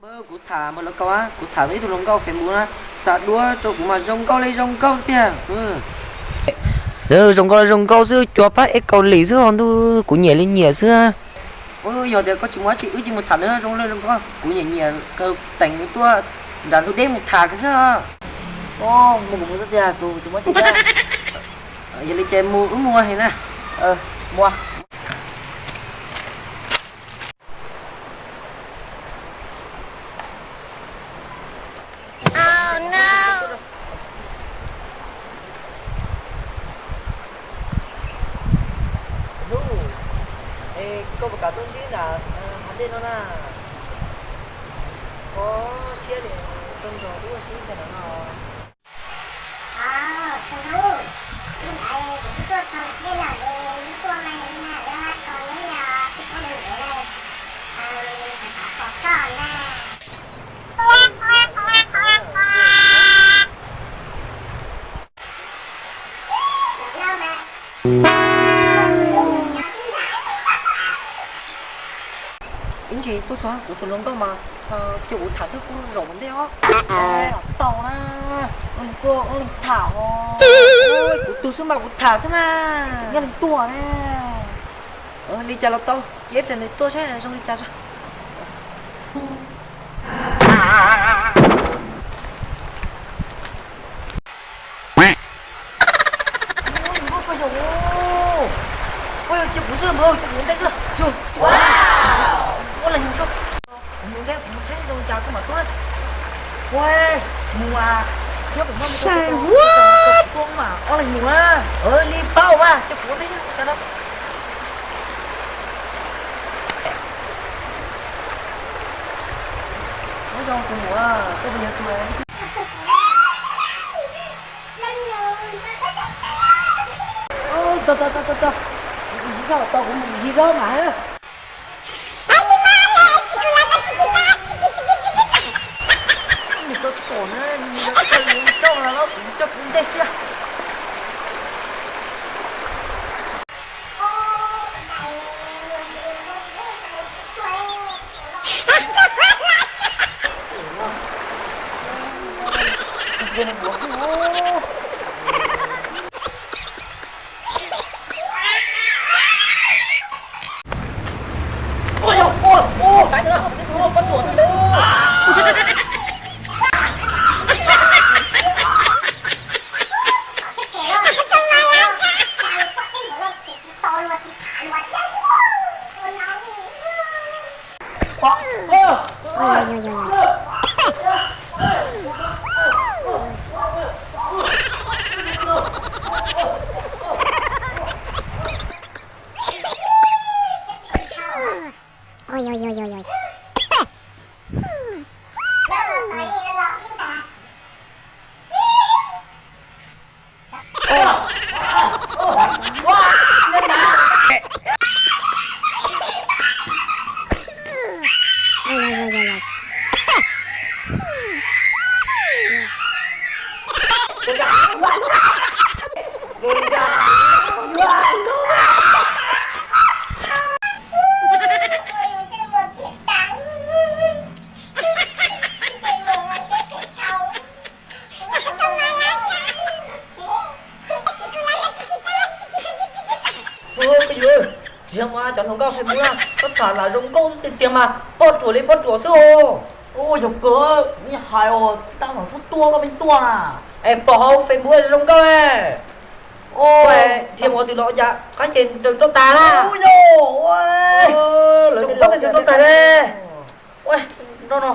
Kuv tham mas lawv kau, kuv tham tau ib tug hluas nkauj Facebook na, xa duab rau kuv mas zoo nkauj li zoo nkauj tiag. Zoo nkauj zoo nkauj xwb, cua pab eb Kaus Lim xwb os ntuj, kuv nyiam li nyiam xwb. Yog tias koj tsis mus dab tsi wb cia mus tham nws zoo li zoo nkauj, kuv nyiam nyiam kawg, teem nws tuaj nram ntug deb mus tham kawg xwb. Mus kuv mus xwb tiag, kuv tsis muaj tsis. Yog li ces mus wb mus heev na. Mus. Hnub, es koj puas kam tuaj ntsib nram hav dej no na? Koj siab li, koj nrog wb ua si ib pliag no no. Tus hlub, ib ntawd kuv twb tuaj txog dej no es wb tuaj mas na, wb tos wb yog tsis pub ntev lawm, xav tos koj na. Ib ntsis tuaj txog kuv tus hluas nkauj mas cia kuv tham xwb, kuv zaum mus ntej os. Tau na, ua li tuaj ua li tham os. Kuv tus xwb mas kuv tham xwb mas. Nyob li tuaj na. Li cas los tau, cia ib pliag nws tuaj saib zoo li cas tso. Koj yog, koj yog cia kuv xwb mas, cia kuv ntej xwb. Ua li mus xwb, kuv mus ntej kuv mus saib zoo li cas koj mam tuaj. Ua, mus as, thiab kuv muab tuaj mas, ua li mus na. Li paub mas, cia kuv ua ntej xwb. Ua zoo kuv mus, koj puas yog tus Tau, tau, tau, tau, tau. Kuv mus yig zaub, tau, kuv mus yig zaub mas. Nws tso tom na, nws tso, nws tso los kuv coj kuv ntej xwb. Ua koj yuav, tsis yog mas cov hluas nkauj Facebook na, koj tham lam zoo nkauj tiag tiag mas poj ruam li poj ruam xwb os. Ua yog kawg, ib hais os, tag los txhob tua koj me tuaj na. Es pom hauv Facebook zoo nkauj. Dhia mus twg los cas qab ces nrog roj tag na. Lawv tej laus roj tag ne. Nrog no.